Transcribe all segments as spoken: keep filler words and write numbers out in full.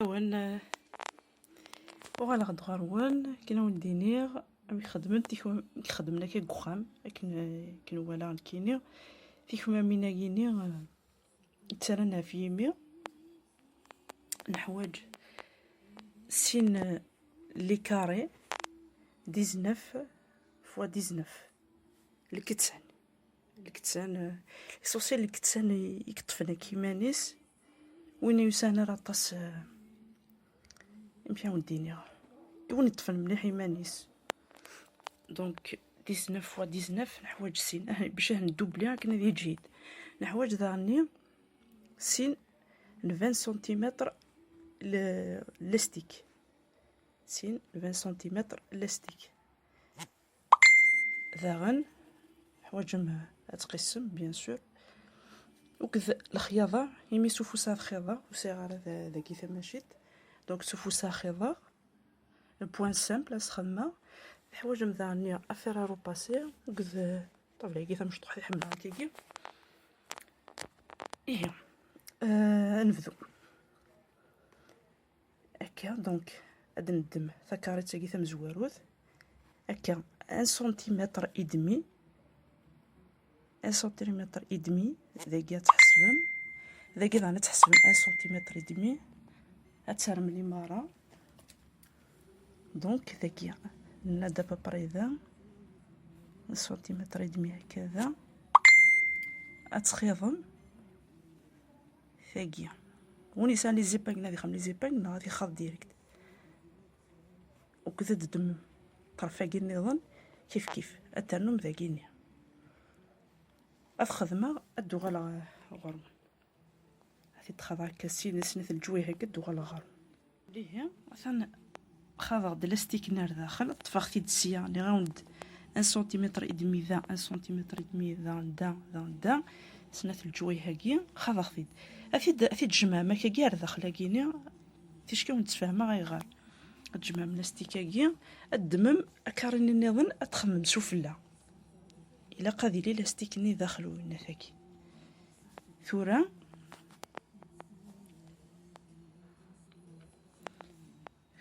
Wen, eh, uɣaleɣ-d ɣer-wen, akken ad wen-d-iniɣ amek xedmen tikum-, amek xedmen akka deg uxxam, akken, eh, akken walaɣ nekkini. Tikmamin-agi-ni, eh, ttarran ɣef yimi. Neḥwaǧ sin, eh, les carrés, dix-neuf fois dix-neuf. Lkettan. Lkettan, eh, essentiel lkettan i, i yeṭṭfen akk iman-is. Win ur yesɛin ara aṭas, eh, amek ad wen-d-iniɣ, i wen-iṭṭfen mliḥ iman-is. Donc, dix-neuf fois dix-neuf, neḥwaǧ sin, ah, bac ad ndoubli akken ad yeǧhid. Neḥwaǧ daɣen sin n vingt centimètres l-, lastik. Sin n vingt centimètres lastik. Daɣen, teḥwaǧem ad tqissem, bien sûr. Akked lexyaḍa, imi s ufus ad xyaḍeɣ, ur sɛiɣ ara da-, dagi tamacint. Donc, s ufus ad xyaḍeɣ. Le point simple, ad sxedmeɣ. Teḥwaǧem daɣen affaire à repasser, akked ṭṭabla-agi tamecṭuḥt i ḥemmleɣ akkagi. Ihi, euh, ad nebdu. Akka, donc, ad neddem takarit-agi tamezwarut. Akka, un centimètre et demi. Un centimètre et demi, dagi ad tḥesbem. Dagi daɣen ad tḥesbem un centimètre et demi. Ad terrem limara. Donc, dagi, nenna-d à peu près da. Un centimètre et demi akka da. Ad txiḍem. Tagi. Win yesɛan les épingles, ad ixdem les épingles, neɣ ad ixaḍ direct. Akked ad d-ddmem ṭṭref-agi nniḍen, kif kif, ad ternum dagi-nni. Ad xedmeɣ, ad d-uɣaleɣ ɣur-wen. Ad t-id-xaḍeɣ akka sin, snat leǧwayeh akka, ad d-uɣaleɣ ɣur-wen. Ihi, atan xaḍeɣ-d lastik-nni ar daxel, ṭṭfeɣ-t-id sya, nniɣ-awen-d un centimètre et demi da, un centimètre et demi da, da, da, da, snat leǧwayeh-agi, xaḍeɣ-t-id. Ad t-id, ad t-id-tjemɛem akkagi ar daxel-agi-ni, ticki ur wen-d-sfehmeɣ ayɣer. Ad tjemɛem lastik-agi, ad ddmem akarini-nniḍen, ad txemmem sufella. Ilaq ad yili lastik-nni daxel uyennat-agi. Tura,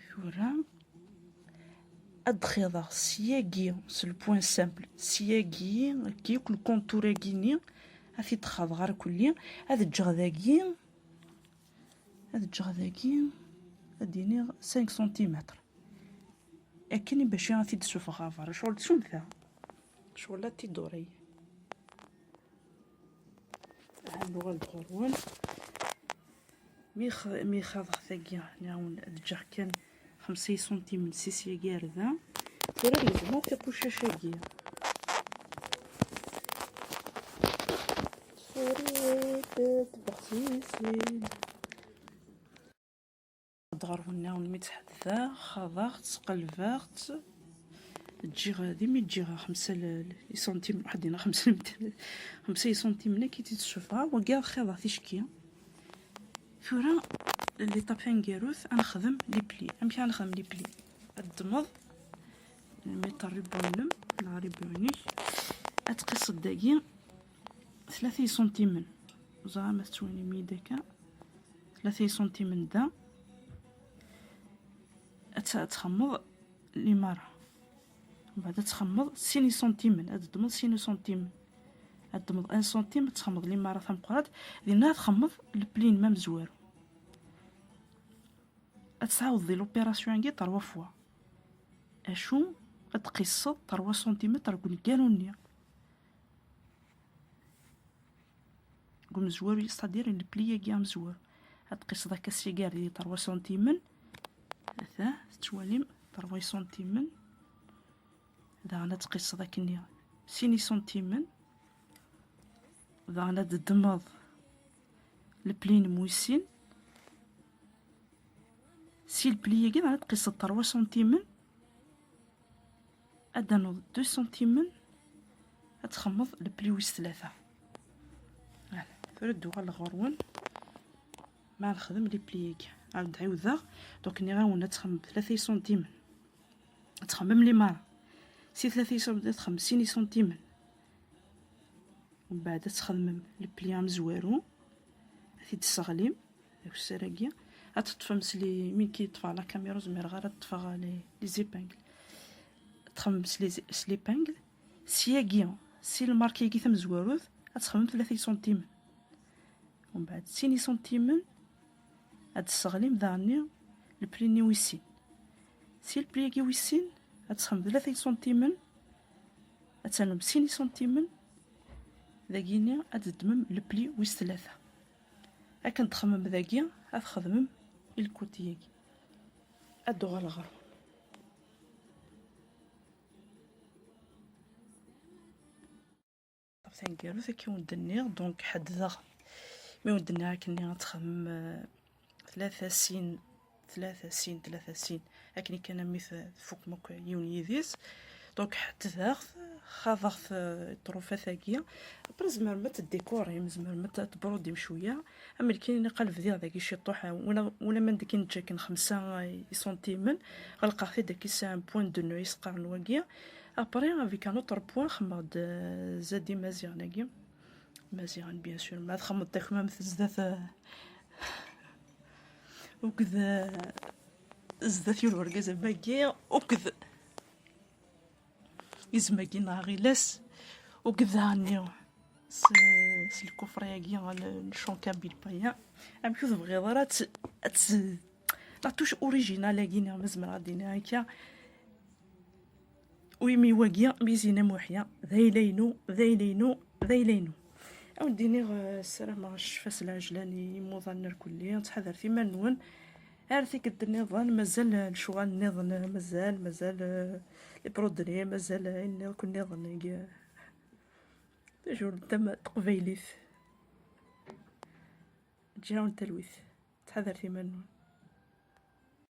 tura, ad d-xiḍeɣ syagi, s le point simple, syagi, akk le contour-agi-ni, ad t-id-xaḍeɣ ar kulli, ad ǧǧeɣ dagi, ad ǧǧeɣ dagi, ad d-iniɣ cinq centimètres. Akken i bac ad t-id-ssufɣeɣ ɣer berra, ccɣel d sumta. Ccɣel la tiduri. Aha, nuɣal-d ɣur-wen. Mi x-, mi xaḍeɣ tagi, nniɣ-awen ad ǧǧeɣ kan xemsa isantimen si syagi ar da. Tura ad gezmeɣ tiqucac-agi. Suriwit, tebɣes yes-i. Ɣer wennawen mi tt-ḥeddedeɣ, xaḍeɣ-tt, qelbeɣ-tt, ǧǧiɣ, d imi ǧǧiɣ xemsa l-, l-, isantimen, waḥed dinna xemsa n-, xemsa isantimen akka i tt-id-ssufɣeɣ, wagi ad xaḍeɣ ticki. Tura, l'étape taneggarut, ad nexdem les plis. Amek ara nexdem les plis? Ad ddmeḍ lmiṭer ribwi-inem, neɣ ribwi-inek, ad tqiseḍ dagi tlata isantimen. Ẓer ma tettwalim-iyi-d akka. Tlata isantimen da. Ad t-, ad txemmeḍ limara. Mbeɛd ad txemmeḍ sin isantimen, ad ddmeḍ sin isantimen. Ad ddmeḍ un centime, ad txemmeḍ limara tameqqrant, dinna ad txemmeḍ le pli-inem amezwaru. Ad tɛawdeḍ di l'opération-agi trois fois. Acu? Ad tqisseḍ trois centimètres deg uneggaru-nni. Deg umezwaru, c'est-à-dire le pli-agi amezwaru. Ad tqiseḍ akka syagi ar di trois centimes. Ata, tettwalim, trois centimes. Daɣen ad tqiseḍ akkenni sin isantimen. Daɣen ad d-ddmeḍ le pli-inem wis sin. Si le pli-agi, daɣen ad tqiseḍ trois centimes. Ad d-tanuḍ deux centimes, ad txemmeḍ le pli wis tlata. Voilà, tura ad d-uɣaleɣ ɣur-wen. Ma nexdem les plis-agi, ad d-ɛiwdeɣ. Donc, nniɣ-awen ad txemmem tlata isantimen. Ad txemmem limara. Si tlata isantimen, ad txemmem sin isantimen. Mbeɛd ad txedmem le pli amezwaru. Ad t-id-tesseɣlim. Akessar-agi. Ad teṭṭfem s les, mi k-ṭṭfeɣ la caméra ur zmireɣ ara ad ṭṭfeɣ les, les épingles. Txemmem s les, s l'épingle. Syagi, si lmark-agi tamezwarut, ad txemmem tlata iṣuntimen. Umbeɛd sin iṣuntimen, ad d-tesseɣlim daɣenni le pli-nni wis sin. Si le pli-agi wis sin, ad txemmem tlata iṣuntimen, ad ternum sin iṣuntimen, dagini ad d-teddmem le pli wis tlata. Akken txemmem dagi, ad txedmem i lkuti-agi. Ad d-uɣaleɣ ɣer-wen. Ɣef taneggarut, akken i wen-d-nniɣ, donc ḥeddedeɣ. Mi wen-d-nniɣ akken ad txemmem, eh, tlata sin, tlata sin, tlata sin. Akken kan mi t-, tfukem akk yiwen yidis. Donc ḥeddedeɣ-t, xaḍeɣ-t, eh, ṭṭrufat-agi. Après, tzemrem ad teddikurim, tzemrem ad tebrudim cwiya. Am nekkini, ilaq ad bdiɣ dagi ciṭuḥ, eh, wala, wala ma d nekkini neǧǧa akken xemsa, eh, iṣuntimen. Ɣelqeɣ-t-id akka s un point de nœud i s-qqaren wagi. Après, avec un autre point, xemmeɣ-d, eh, zad imaziɣen-agi. Imaziɣen, bien sûr. Ma txemmeḍ takmamt zdat, eh, uked, eh, zdat yiwen urgaz am wagi, uked izem-agi neɣ aɣilas, uked daɣenni s, s lkufri-agi, le, le chant kabyle païen. Amek ur tebɣiḍ ara ad t-, ad t-, la touche originale-agi, neɣ ma zemreɣ ad d-iniɣ akka. Wi mi wagi, mi zina muḥya, d ayla-inu, d ayla-inu, d ayla-inu. Ad wen-d-iniɣ, eh, ssarameɣ ccfa s lɛejlan i yimuḍan irkelli, ttḥadaret iman-nwen. Ar tikkelt nniḍen, mazal, eh, lecɣal nniḍen, eh, mazal, mazal, eh, les produits, mazal, eh, ayen akk nniḍen, eh, tajurt tama-, taqbaylit. Ǧǧiɣ-awen talwit. Ttḥadaret iman-nwen.